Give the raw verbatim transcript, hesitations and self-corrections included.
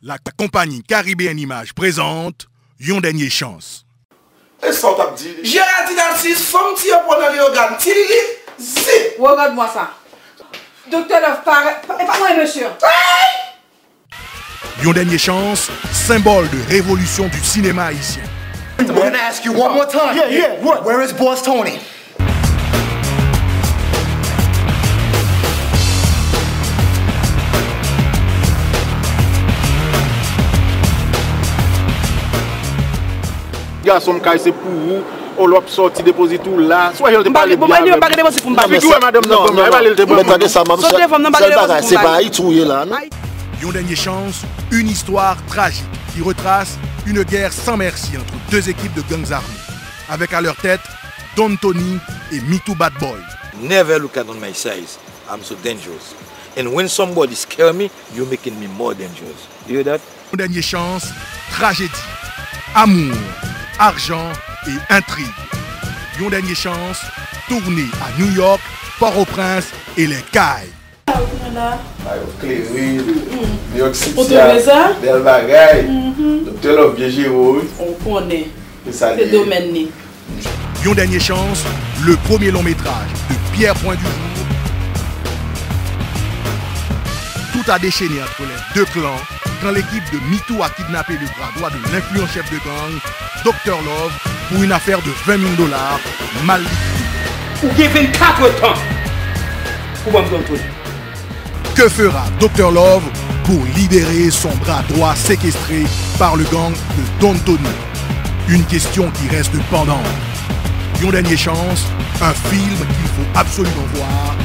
La compagnie Caribéenne Image présente Yon Dènye Chans. E sa w t ap di li? Géraldine Alcius, fanm ti yo pran nan Leyogàn, ti Lili, zip! Regarde-moi ça. Doktè Love, pa, pa, e pa mwen, mesye. Yon Dènye Chans, symbole de révolution du cinéma haïtien. I'm gonna ask you one more time. Yeah, yeah, what? Where is Boss Tony? Gason m kay se pou ou. O lè w ap sòti depoze tou la. Swa jèl te pale byen avè m. Figi wè madanm nan ban m la. E pa li l te ban m. Sòt devan m nan, pa gen depoze pou m ba li. Yon Dènye Chans, une histoire tragique qui retrace une guerre sans merci entre deux équipes de gangs armés, avec à leur tête Don Tony et Mitou Bad Boy. Never look at on my size. I'm so dangerous. And when somebody scare me, you're making me more dangerous. You hear that? Yon Dènye Chans, trajedi, amour, argent et intrigue. Yon Dènye Chans, tourné à New York, Port-au-Prince et les Cayes. Ay, w klere. New York City a bèl bagay. Doktè Love byen jere w, wi. Ou konnen. Se domèn li. Yon Dènye Chans, le premier long métrage de Pierre Point du Jour. Tout a déchaîné entre les deux clans quand l'équipe de Mitou a kidnappé le bras droit de l'influent chef de gang, Doktè Love, pour une affaire de vingt mille dollars mal liquidée. Ou gen vennkat tan pou ban m Don Tony. Que fera Doktè Love pour libérer son bras droit séquestré par le gang de Don Tony? Une question qui reste pendante. Yon Dènye Chans, un film qu'il faut absolument voir.